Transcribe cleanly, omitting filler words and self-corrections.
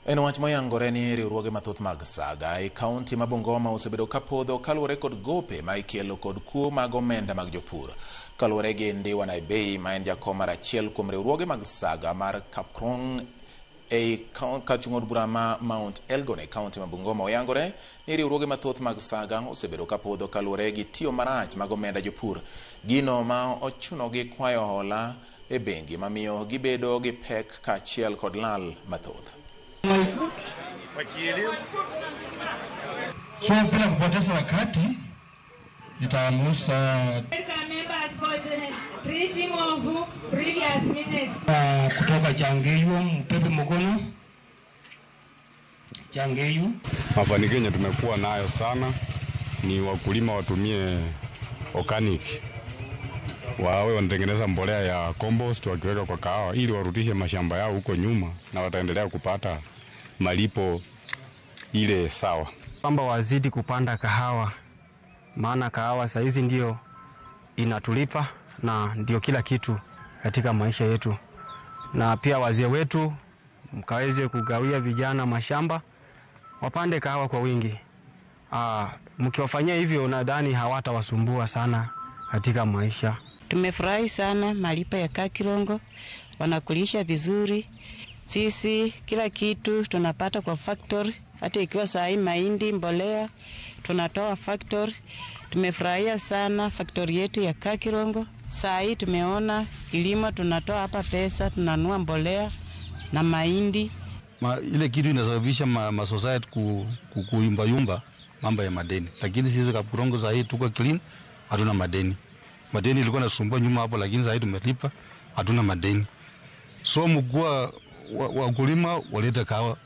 En wach moyangore ni riwruoge mathoth mag saga e kaunti ma Bungoma osebedo kapodho kaluwore kod gope ma ikelo kod kuo mag omenda mag jopur. Kaluwore gi Ndiwa Naibei ma en jakom mar achiel kuom riwruoge mag saga mar Kaprong ei kar chung' od bura ma Mount Elgon e kaunti ma Bungoma oyangore ni riwruoge mathoth mag saga osebedo kapodho kaluwore gi tiyo marach mag omenda jopur. Gino ma ochunogi kwayo hola e bengi mamiyo gibedo gi pek kaachiel kod lal mathoth. So bila kupoteza wakati nitamusa kutoka Changeyu Mpepe Mukono Changeyu. Mafanikio yenye tumekuwa nayo sana ni wakulima watumie organic, wawe wanatengeneza mbolea ya compost wakiweka kwa kahawa ili warudishe mashamba yao huko nyuma, na wataendelea kupata malipo ile sawa. Kwamba wazidi kupanda kahawa, maana kahawa saizi ndio inatulipa na ndio kila kitu katika maisha yetu, na pia wazee wetu mkaweze kugawia vijana mashamba wapande kahawa kwa wingi. Mkiwafanyia hivyo nadhani hawatawasumbua sana katika maisha. Tumefurahi sana malipo ya Kakirongo, wanakulisha vizuri. Sisi kila kitu tunapata kwa factory, hata ikiwa saa hii mahindi, mbolea tunatoa factory. Tumefurahia sana factory yetu ya Kakirongo. Saa hii tumeona kilimo tunatoa hapa pesa, tunanua mbolea na mahindi. Ile kitu inasababisha ma society kuyumba yumba mambo ya madeni, lakini sisi Kapurongo saa hii tuko clean, hatuna madeni. Madeni ilikuwa inasumbua nyuma hapo, lakini saa hii tumelipa, hatuna madeni. So mkuu wakulima walete kahawa.